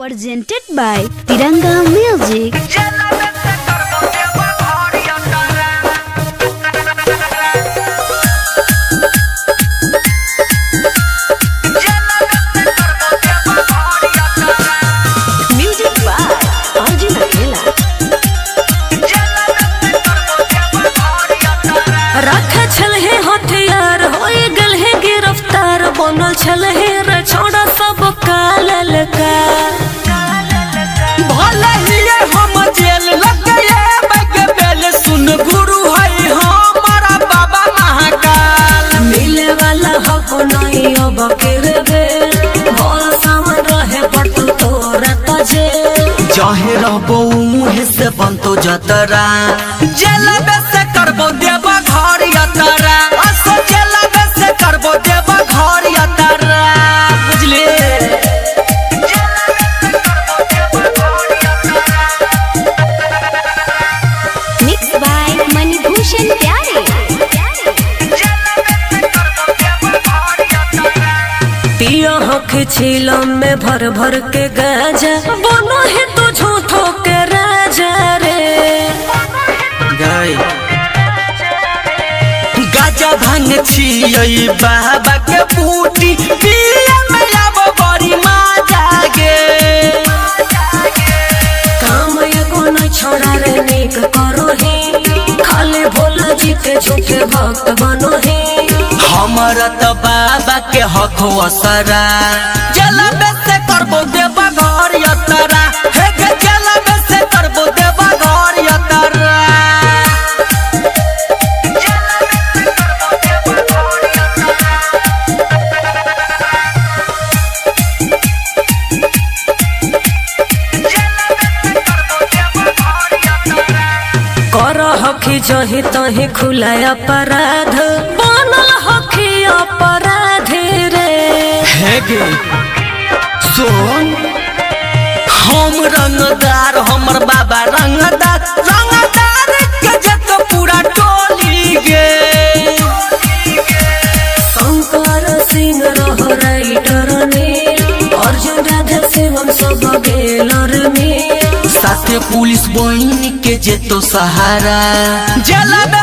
Presented by Tiranga Music. Music by Arjun Akela. रख छल हे हथियार होए गल हे गिरफ्तार बनल छल हे रे छोड़ा सब कालल का। भले ही हम जेल लग गए बैग बेल सुन गुरु है हमारा बाबा महाकाल। मिले वाला हक नहीं अब के रे भोल सावन रहे पटु तोरा तजे। जहे रहबो मुहे से बनतो जतरा जेल से करबो देवा घर यात्रा असो जेल से करबो देवा घर यात्रा बुझले। Mixed by Manibhushan Pyare. पिया हक छीलम में भर भर के गाजा बनो है तो झूठो के राजा रे। गाय गाजा भांग छियै बाबा के बूटी पिया में आब बड़ी मजा गे। काम एगो न छोड़ा रे नेक करो हे खाली भोला जी के झूठे भक्त बनो हे। हमरा त बाबा के हक असरा जलबे से करबो देवा घर यात्रा हे गे जलबे से करबो देवा घर यात्रा। कर हखी जही तही खुला अपराध बनल हखी अपराध रे। हे गे सुन हम रंगदार हमर बाबा रंगदार रंगदार के जत पूरा टोली गे। शंकर सिंह रहो राइटर ने अर्जुन राधे शिवम सब गेलर में। साथे पुलिस बहिनी के जेतो सहारा जलबे